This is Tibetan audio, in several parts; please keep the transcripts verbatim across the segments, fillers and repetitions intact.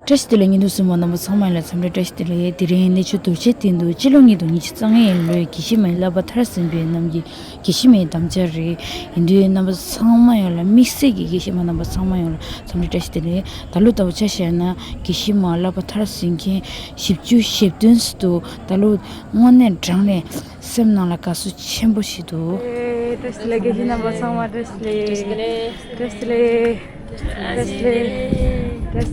བཀྲ་ཤིས་བདེ་ལེགས། བརྙན་ཐུང་གཟིགས་མཁན་རྣམ་པ་ཚང་མ་ལ་འཚམས་འདྲི་བཀྲ་ཤིས་བདེ་ལེགས། དེ་རིང་གནས་ཆུང་རྡོ་རྗེ་གདན་དུ་སྤྱི་ལོ་ཉིས་སྟོང་ཉི་ཤུ་རྩ་ལྔའི་ལོའི་དགེ་བཤེས་མའི་བསླབ་པ་མཐར་ཕྱིན་པའི་རྣམས་ཀྱི་དགེ་བཤེས་མའི་དམ་བཅའ་རེད། ཡིན་དུས་རྣམ་པ་ཚང་མ་ཡོངས་ལ་དམིགས་བསལ་གྱི་དགེ་བཤེས་མ་རྣམ་པ་ཚང་མ་ཡོངས་ལ་འཚམས་འདྲི་བཀྲ་ཤིས་བདེ་ལེགས། ད་ལོ་ལྟ་བུ་ཆ་བཞག་ན་དགེ་བཤེས་མ་བསླབ་པ་མཐར་ཕྱིན་མཁན་བཞི་བཅུ་ཞེ་བདུན་ཙམ་འདུག་ད་ལོ་དངོས་གནས་དྲང་གནས་སེམས་ནང་ལ་དགའ་བསུ་ཆེན་པོ་ཞིག་འདུག་བཀྲ་ཤིས་བདེ་ལེགས། དགེ་བཤེས་རྣམ་པ་ཚང་མ་བཀྲ་ཤིས་བདེ་ལེགས། བཀྲ་ཤིས་བདེ་ལེགས། བཀྲ་ཤིས་བདེ་ལེགས། བཀྲ་ཤིས་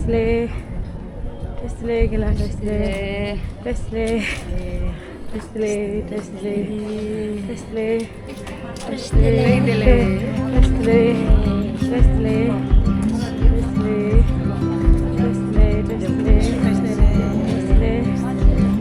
བདེ་ལེགས། བཀྲ་ཤིས་བདེ་ལེགས། དགེ་ལགས་བཀྲ་ཤིས་བདེ་ལེགས། བཀྲ་ཤིས་བདེ་ལེགས། བཀྲ་ཤིས་བདེ་ལེགས།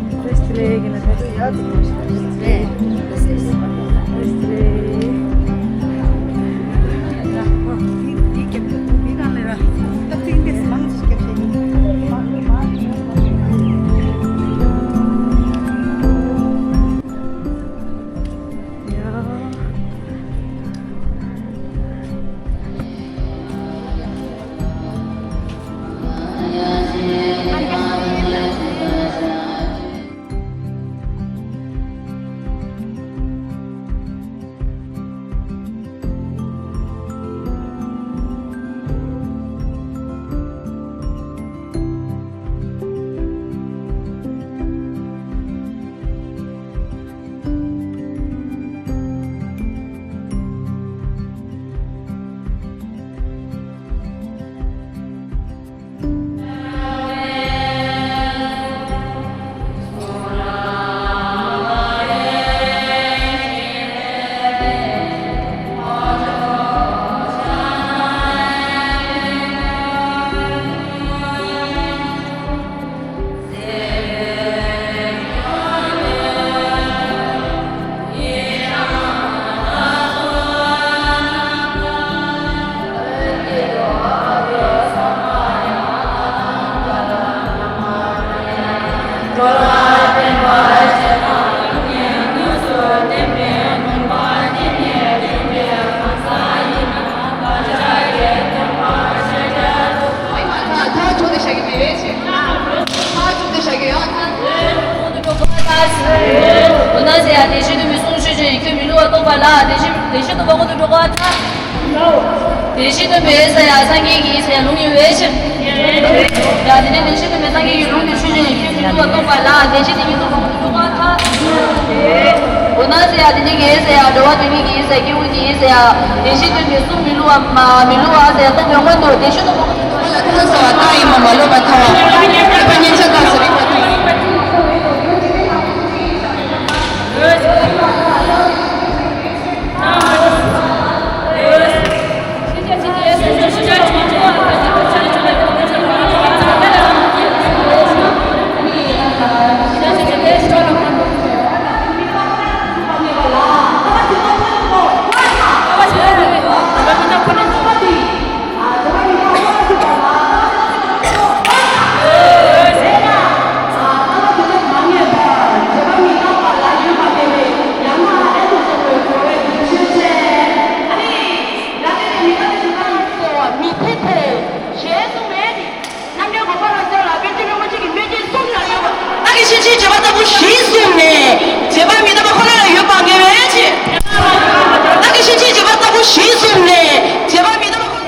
བཀྲ་ཤིས་བདེ་ལེགས། བཀྲ་ཤིས་བདེ་ལེགས། འོ་ན་ཟེར་ཡ། བདེན་བཞི་སྟོན་པའི་གསུང་ཆོས་ཀྱི་ཁྱོད་མི་བསླུ་བ་རྟོགས་པ་ལ་བདེན་བཞི་བདེན་བཞི་སྟོན་པ་དངོས་དུ་འགྲོ་གོ་ཐལ། བདེན་བཞི་སྟོན་པའི་ཟེར་ཡ་སངས་རྒྱས་ཀྱི་ཟེར་ཡ་ལུང་ཡིན་པའི་ཕྱིར། ཡ་དེ་ནས་བདེན་བཞི་སྟོན་པའི་སངས་རྒྱས་ཀྱི་ལུང་དེ་ཆོས་ཅན། ཁྱོད་མི་བསླུ་བ་རྟོགས་པ་ལ་བདེན་བཞི་བདེན་བཞི་སྟོན་པ་དངོས་དུ་འགྲོ་གོ་ཐལ། འོ་ན་ཟེར་ཡ། དེ་ནས་ཀྱི་ཟེར་ཡ། འགྲོ་བ་དོན་གཉིས་ཀྱི་ཟེར་ཡ། སྐྱེས་བུ་གྱི་ཟེར་ཡ། བདེན་བཞི་སྟོན་པའི་གསུང་མི་བསླུ་བ་མ་མི་བསླུ་བ་ཟེར་ཡ་སྟོན་པའི་སྔོན་དུ་བདེན་བཞི་སྟོན་པ། ལ་ཐལ་ཟེར་བ་རྟགས་ཡིན་པ་མ་ལོག་པར་ཐལ་བ། ཁྱད་པར་མཉན་བྱ་རྟགས་སུ་རིགས་པ་དང་། རྣམ་འདྲེན་གོ་འཕང་རང་རྒྱལ་ལ་དཔེ་ཁྲིད་རིན་པོ་ཆེ་གི་སྨོན་ལམ་གསུམ་ལ་ཡོད་པ། བདག་གིས་ཕྱིན་ཆད་བྱས་པ་ལྟ་བུ་གཞི་བཟུང་ནས། བྱས་པ་མི་རྟག་པ་ཁོ་ན་ལ་ཡོད་པ་ངེས་པའི་ཕྱིར། བདག་གིས་ཕྱིན་ཆད་བྱས་པ་ལྟ་བུ་གཞི་བཟུང་ནས། བྱས་པ་མི་རྟག་པ་ཁོ་ན།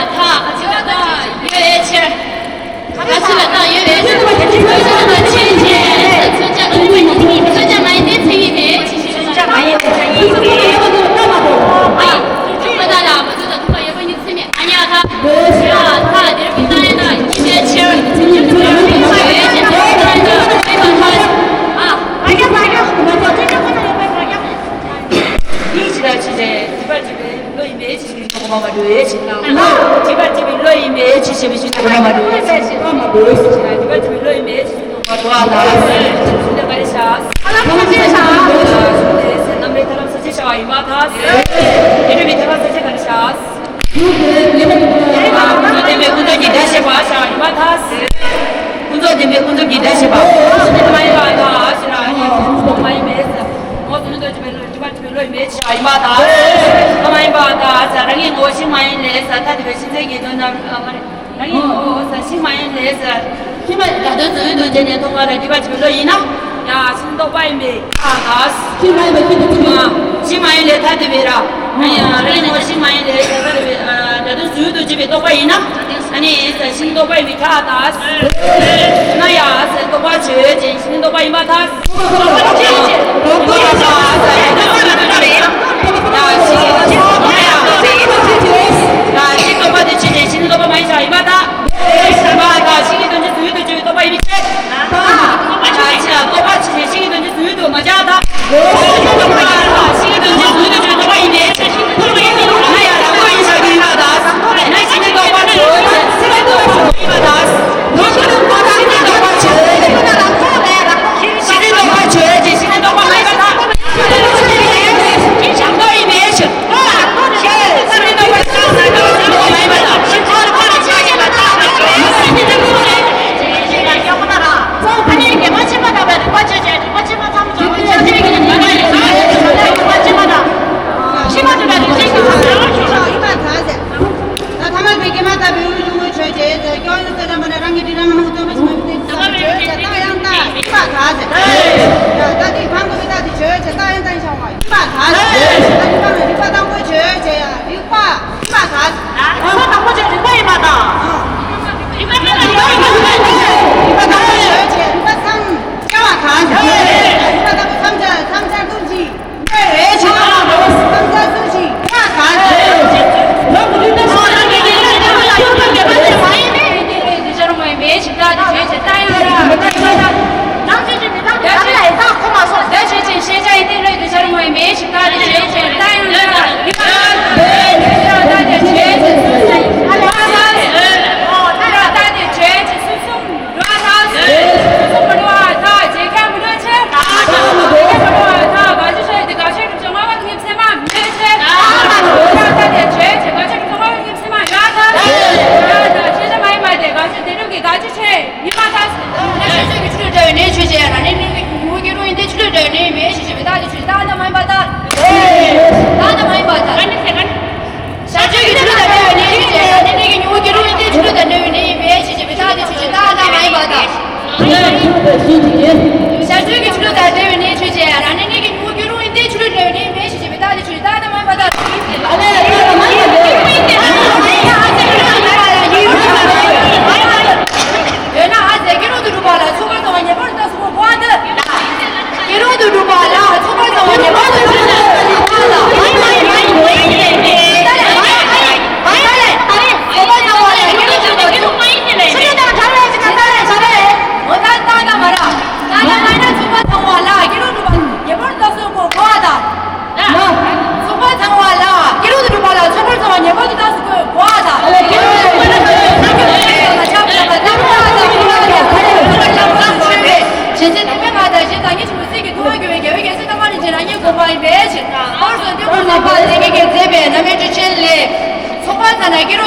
ཡ་ཐག་ག་ཚོད་ལ་ཐག་ཡོད་ཆེར། ག་ཚོད་ལ་ཐག་ཡོད་ཆེར། ཚོད་ཆ་མ་ཡིན་ཏེ་ཚིག་ཡིན་མེད། ཚོད་ཆ་མ་ཡིན་ཏེ་ཚིག་ཡིན་མེད། ཨ་ཡ། ཐུག་པ་ད་ལ་མ་ཚོད་ད་ཐུག་པ་ཡོད་པ་ཉིད་ཚིག་མེད། ཨ་ཉ་ཐག་ཡ་ཐག་དེར་བི་ཏ་ཡ་ན་ཉི་མའི་ཕྱིར། ཚིག་ཡིན་མེད། ཚིག་ཡིན་མེད། ཨ་ཉ་ཐག་ཨ་ཉ་ཐག་ཨ་ཉ་ཐག་ཨ་ཉ་ཐག་ཨ་ཉ་ཐག་ཨ་ཉ་ཐག་ཨ་ཉ་ཐག་ཨ་ཉ་ཐག་ཨ་ཉ་ཐག་ཨ་ཉ་ཐག་ཨ་ཉ་ཐག་ཨ་ཉ་ཐག་ཨ་ཉ་ཐག་ཨ་ཉ་ཐག་ཨ་ཉ་ཐག་ལོ་ཡི་མེ་ཅི་ཞིག་ནོ་མ་མ་ལོ་ཡེ་ཅི་ན། ལོ། ཅི་པ་ཅི་པའི་ལོ་ཡི་མེ་ཅི་ཞེས་པའི་ཞིག་ནོ་མ་མ་ལོ་ཡེ་ཅི་ན། ཅི་པ་ཅི་པའི་ལོ་ཡི་མེ་ཅི་ཞིག་ནོ་མ་མ་ལོ་ཡེ་ཅི་ན། ལོ་ཨ་ལ། ཞུ་ནས་ག་རེ་ཤ། ཨ་ལ་ཁ་ཅེ་ཤ། ནམ་རེ་ཐ་ལམ་ས་ཆེ་ཤ་ཡི་མ་ཐ། དེ་རེ་མི་ཐ་ལམ་ས་ཆེ་ག་རེ་ཤ། ཀུན་རྫོབ་བདེན་པའི་ཀུན་རྫོབ་ཀྱི་སྒྲ་བཤད་པ་ཤ་ཡི་མ་ཐ། ཀུན་རྫོབ་བདེན་པའི་ཀུན་རྫོབ་ཀྱི་སྒྲ་བཤད་པ། མ་ཡི་མ་ཐ་ཤ་ལ་ཡི་མ་མ་ཡི་མེ་ས། ངོ་བོ་ནི་འདོད་ཆེས་པའི་བློ། སྒྲིབ་པ་སྒྲིབ་པའི་བློ་ཡི་མེ་ཆེ་ཡིན་པ་དང་། ཐ་མ་ཡིན་པ་དང་། རང་གི་ངོ་བོ་ཤིང་མ་ཡིན་ལས་ས་ཐ་དད་པའི་ཤིང་ཚིག་གི་དོན་དམ་མ་རེད། རང་གི་ངོ་བོ་ས་ཤིང་མ་ཡིན་ལས་ས། ཤིང་མ་ཡིན་ལས་དོན་ཟུང་དུ་བྱས་ནས་མཐོང་བ་ལ་སྒྲིབ་པ་སྒྲིབ་པའི་བློ་ཡིན་ན། ཡང་ཤིང་རྟོག་པ་ཡིན་པས་ཁ་དང་། ཤིང་མ་ཡིན་པའི་ཤིང་དུ་ཐུག་མ། ཤིང་མ་ཡིན་ལས་ཐ་དད་པའི་ར། ཡང་རང་གི་ངོ་བོ་ཤིང་མ་ཡིན་ལས་ས་ཐ་དད་པའི་སྒྲ་དོན་ཟུང་དུ་བྱས་པའི་རྟོག་པ་ཡིན་ན། ཨ་ནི་ས་ཤིང་རྟོག་པ་ཡིན་པས་ཁ་དང་། ན་ཡང་ས་རྟོག་པ་ཆོས་ཅན། ཤིང་རྟོག་པ་ཡིན་པར་ཐལ། རྟོག་པ་ཆོས་ཅན། རྟོག་པ་ཡིན་པར་ཐལ། ཡང་ཤིང་རྟོག་པ་ཡིན་པར་ཐལ། ཡང་ཤིང་རྟོག་པ་དེ་ཆོས་ཅན། ཤིང་རྟོག་པ་མ་ཡིན་ཞིང་ཡིན་པར་ཐལ། ཡིན་པར་ཐལ། ཤིང་གི་དོན་ཅན་ཟུང་དུ་བྱས་པའི་རྟོག་པ་ཡིན་པའི་ཕྱིར། ཡང་ཤིང་རྟོག་པ་ཆོས་ཅན། ཤིང་གི་དོན་ཅན་ཟུང་དུ་མ་བྱས་པར་ཐལ། ཡིན་པར་ཐལ། ཤིང་གི་དོན་ཅན་ཟུང་དུ་བྱས་པའི་རྟོག་པ་ཡིན་པའི་ཕྱིར། ཡིན་པར་ཐལ། ཡང་ཤིང་རྟོག་པ་ཆོས་ཅན། ཤིང་རྟོག་པ་མ་ཡིན་པར་ཐལ། ཤིང་རྟོག་པ་ཆོས་ཅན།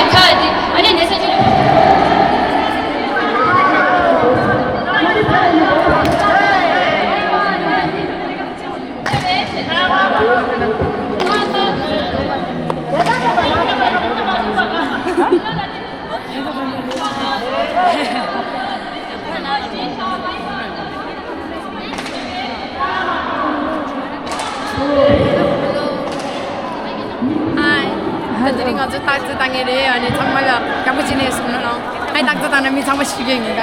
ཡ་ཁ་དེ་ཨ་ནི་ནས་ས་ཅི་རེད། ཧའི། ད་དེ་རིང་ང་ཚོ་རྟགས་རྩེད་བཏང་ངེས་རེད། ཨ་ནི་ཚང་མ་ལ་ཡག་པོ་བྱས་ནས་གསུང་གནང་། ཨ་ནི་རྟགས་རྩེད་བཏང་ན་མི་ཚང་མ་ཤི་གི་ཡིན་ག།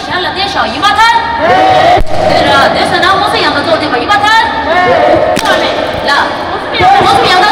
ཞལ་ལ་བལྟས་ཤོག་ཡིན་པ་ཐལ། དེ་ར་དེ་ཟེར་ན་མངོན་སུམ་ཡང་དག་རྫོགས་བསྟན་པ་ཡིན་པ་ཐལ། ལ། མངོན་སུམ་ཡང་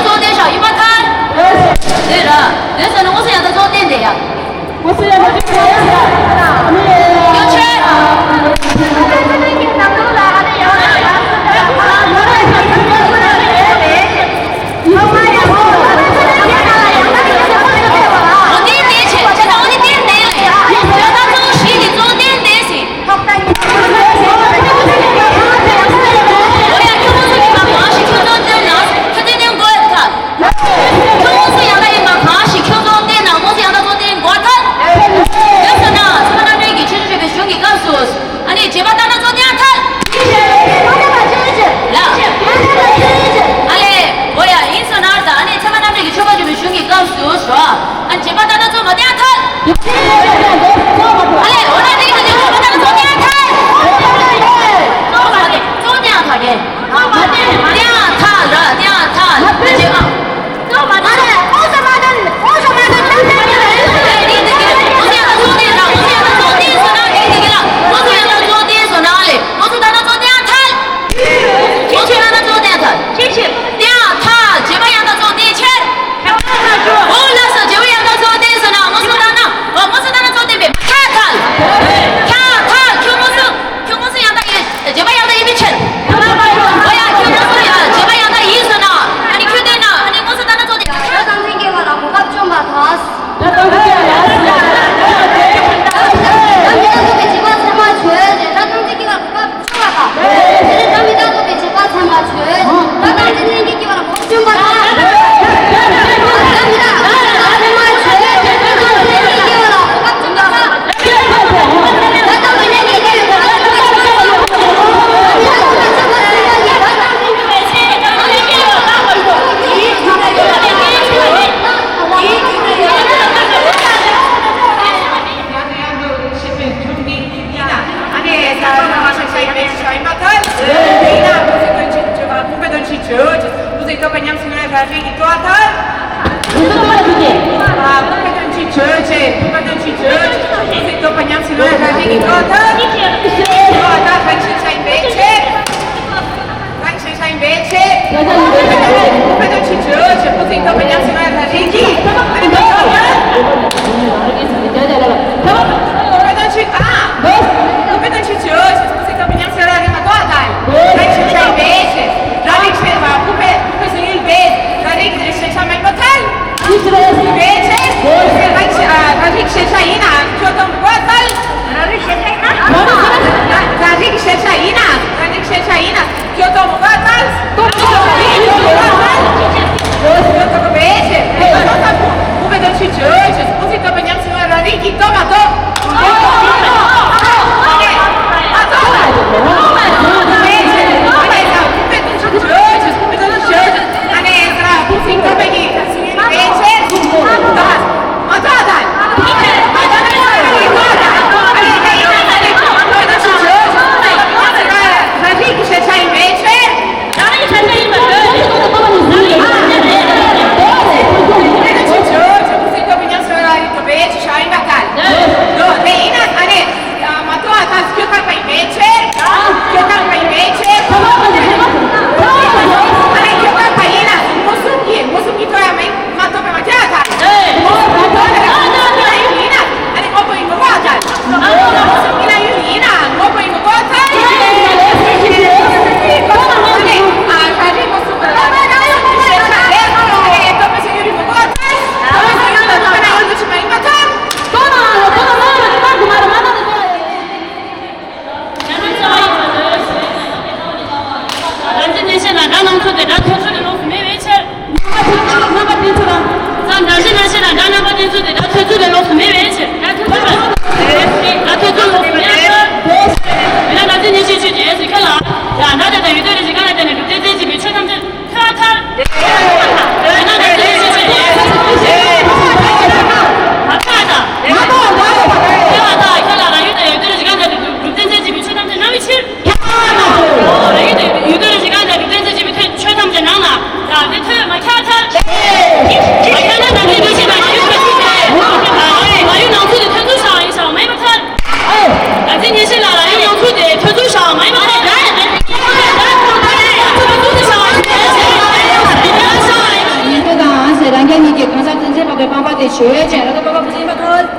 རང་རྒྱལ་གཉིས་ཀྱི་གང་ཟག་ཚུན་ཆད་པ་པའི་སྤངས་པ་དེ་ཆོས་ཅན། ར་ད་པ་པ་ཕུ་ཚུན་པ་ཐོལ།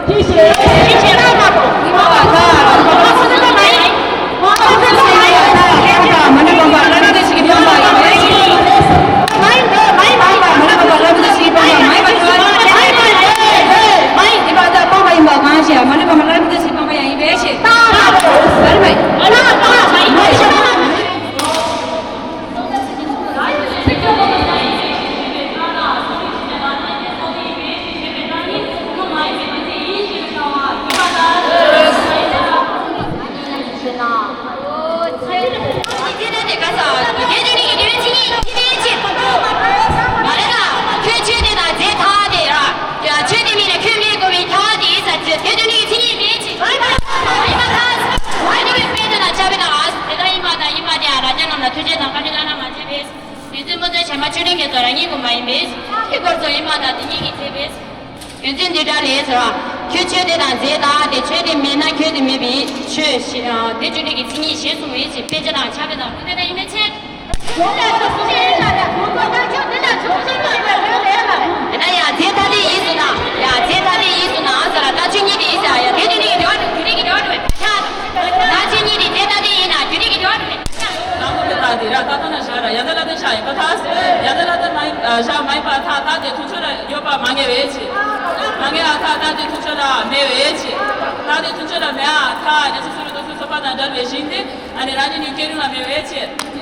ཡོན་ཏན་མོ་ཏན་བྱམས་པ་ཆོས་སྒྲོན་གྱི་དོ་ར་ཉིད་ཀུན་མ་ཡིན་པས། ཡོན་ཏན་མོ་ཏན་ཆོས་སྒྲོན་གྱི་དོ་ར་ཉིད་ཀུན་མ་ཡིན་པས། ཡི་གོར་ཚོ་ཡིན་པ་དང་དེ་ཉིད་ཀྱི་ཚེ་བས། ཡོན་ཏན་འདི་འདྲ་ལས་ཟེར་བ། ཁྱོད་ཆོས་དེ་དང་རྫས་དག་སྟེ། ཆོས་དེ་མེད་ན་ཁྱོད་དེ་མེད་པའི་ཕྱིར། དེ་ཆོས་དེ་ཀྱི་མཚན་ཉིད་ཞེས་གསུངས་པའི་ཕྱིར། དཔེ་ཆ་དང་ཕྱག་དཔེ་དང་ལུང་བསྟན་དང་ཡིན་པའི་ཕྱིར། ཡིན་ན་ཡང་རྫས་ཐ་དད་ཡིན་ཟེར་ན། ཡང་རྫས་ཐ་དད་ཡིན་ཟེར་ན་ཟེར་ལ། ད་ཆོས་ཉིད་དེ་ཡིན་ཟེར་ཡང་དེ་ཆོས་ཉིད་ཀྱི་འབྲེལ་བ་དེ་རྒྱུ་འབྲས་ཀྱི་འབྲེལ་བ་རེད་པས། ད་ཆོས་ཉིད་དེ་རྫས་ཐ་དད་ཡིན་ན་རྒྱུ་འབྲས་ཀྱི་འབྲེལ་བ་རེད་པས། ནང་ལོགས་ཀྱི་རྟགས་དེ་ར་ད་ལྟ་ན་བཞག་ར། ཡང་ན་ལ་དེ་བཞག་ཡིན་པ་ཐལ། ཡང་ན་ལ་དེ་མ་ཡིན་བཞག་མ་ཡིན་པ་ཐལ། རྟགས་དེ་དུས་ཚོད་ལ་ཡོད་པ་མ་ངེས་པའི་ཕྱིར། མ་ངེས་པ་ཐལ། རྟགས་དེ་དུས་ཚོད་ལ་མེད་པའི་ཕྱིར། རྟགས་དེ་དུས་ཚོད་ལ་མེད་པ་ཐལ། རྒྱལ་སྲས་སུ་རུ་དོ་ཚོད་ཚོད་པ་དང་འབྲེལ་བའི་ཞིང་དེ། ཨ་ནི་རང་ཉིད་ཀྱི་སྐྱེ་རིང་ལ་མེད་པའི་ཕྱིར།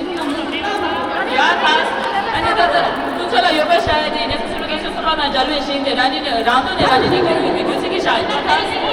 ཁྱོད་ལ་ཡོད་པར་བྱ་ཡ་དེ་ནས་སོ་སོ་ལ་གེགས་ཆོས་གསུམ་པ་དང་འབྲེལ་བའི་ཞིང་དེ་རང་ཉིད་ནས་རང་དོན་ནས་རང་ཉིད་ནས་སྐྱོང་ཡོད་པའི་རྒྱུ་མཚན་གྱིས་བྱ་ཡི་ལྟར།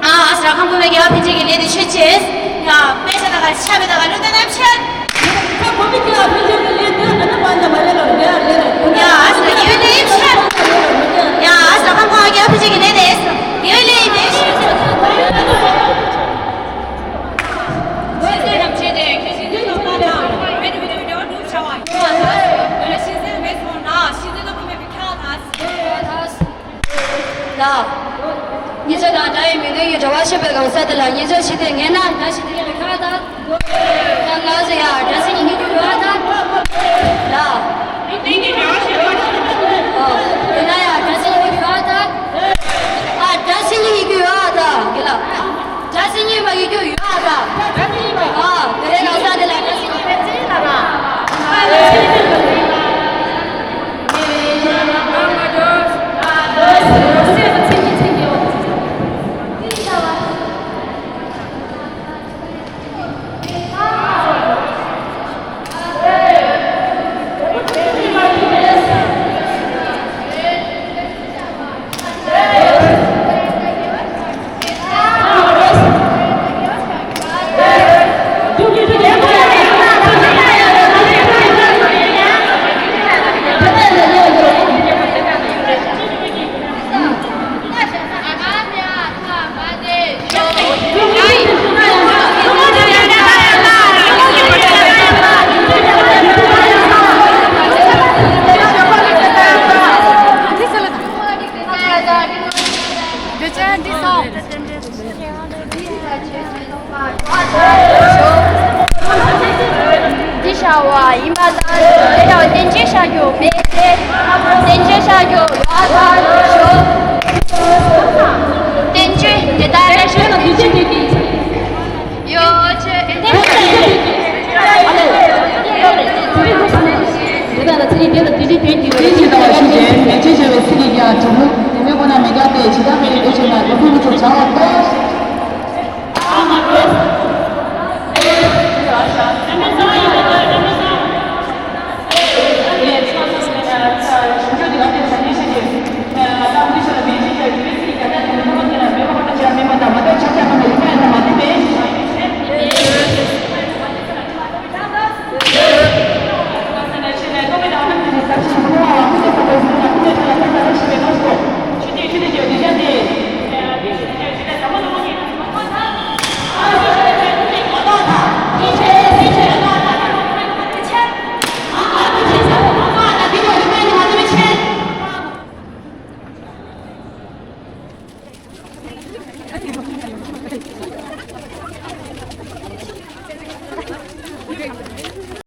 ཨ་ཨ་སྲ་ཁམས་པོ་མའི་རྒྱལ་བ་ཕན་ཆད་ཀྱི་ལས་དེ་ཆོས་ཅན། ཡ་དཔེ་ཆ་དང་ག་ཆ་བའི་དང་ག་ལུགས་ལྡན་རྣམ་ཆེན། ཁམས་པོ་མའི་རྒྱལ་བ་ཕན་ཆད་ཀྱི་ལས་དེ་ཨ་ནི་པ་ན་མ་རེད་ལ་རེད་རེད། ཡ་ཨ་སྲ་དགེ་བའི་ལས་ཡིན་ཆེན། ཡ་ཨ་སྲ་ཁམས་པོ་མའི་རྒྱལ་བ་ཕན་ཆད་ཀྱི་ལས་དེ་དགེ་བའི་ལས་ཡིན་པས། ལ། ཉེ་ཆར་དང་འདྲ་བའི་མི་ལུས་ཀྱི་འབྲེལ་བ་ཤེས་པའི་གང་ཟག་དེ་ལ་ཉེ་ཆར་ཞི་བདེ་ངན་ན་འདྲ་ཞི་བདེ་ཡོད་པའི་ཁ་དང་། ཡང་ལགས་སོ་ཡ་འདྲ་སེ་ཉིད་ཀྱི་ཡོད་ཨ་དང་། ལ། ཡིན་ན་ཡང་འདྲ་སེ་ཉིད་ཀྱི་ཡོད་ཨ་དང་། ཨ་འདྲ་སེ་ཉིད་ཀྱི་ཡོད་ཨ་དང་གི་ལ། འདྲ་སེ་ཉིད་མ་ཡིན་རྒྱུ་ཡོད་ཨ་དང་། ཨ་དེ་རེད་ལགས་སོ་དེ་ལ་འདྲ་སེ་ཉིད་ཕན་ཚུན་ལ་ར། འདི་བྱ་བ་ཡིན་པ་དང་། དེ་ཡང་བསྟན་བཅོས་བྱ་རྒྱུ་མེད་དེ། བསྟན་བཅོས་བྱ་རྒྱུ་ཡོད་པར་ཤོག